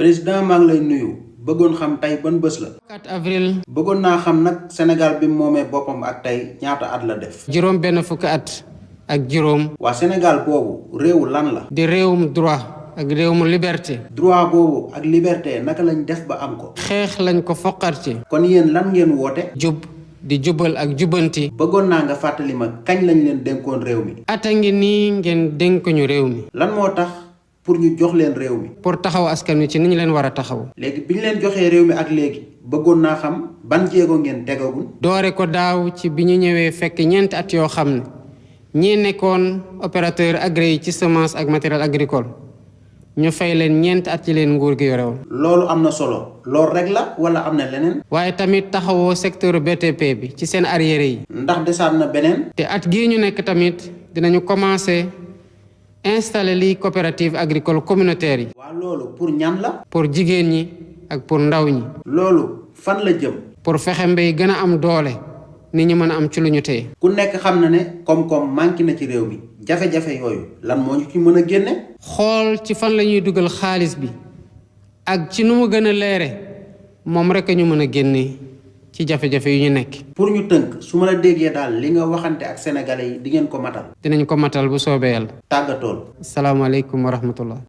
président maa ngi lay nuyu bëggoon xam tey ban bés la. 4 avril. bëggoon naa xam nag Sénégal bi mu moomee boppam ak tey ñaata at la def. juróom benn fukki at ak juróom. waa Sénégal boobu réewu lan la. di réewum droit ak réewum liberté. droit boobu ak liberté naka lañ def ba am ko. xeex lañ ko foqarti. kon yéen lan ngeen woote. jub di jubal ak jubanti. bëggoon naa nga fàttali ma kañ lañ leen dénkoon réew mi. ata ngi nii ngeen dénk ñu réew mi. lan moo tax pour ñu jox leen réew mi. pour taxaw askan wi ci ni ñu leen war a taxaw. léegi bi ñu leen joxee réew mi ak léegi bëggoon naa xam ban jéego ngeen tegagul. doore ko daaw ci bi ñu ñëwee fekk ñeenti at yoo xam ne ñii nekkoon opérateur agréé yi ci semence ak matériel agricole ñu fay leen ñeenti at ci leen nguur gi yore woon. loolu am na solo loolu rek la wala am na leneen. waaye tamit taxawoo secteur BTP bi ci seen arriéré yi. ndax desaat na beneen. te at gii ñu nekk tamit dinañu commencer installer lii coopérative agricole communautaire yi. waa loolu pour ñan la. pour jigéen ñi ak pour ndaw ñi. loolu fan la jëm. pour fexe mbéy gën a am doole nit ñi mën a am ci lu ñu téye. ku nekk xam na ne koom-koom manqué na ci réew mi jafe-jafe yooyu lan moo ñu ci mën a génne. xool ci fan la ñuy dugal xaalis bi ak ci nu mu gën a leere moom rek ñu mën a génne ci jafe-jafe yu ñu nekk. pour ñu tënk su ma la déggee daal li nga waxante ak sénégalais yi di ngeen ko matal. dinañ ko matal bu soobee yàlla. tàggatool. asalaamaaleykum wa rahmatullah.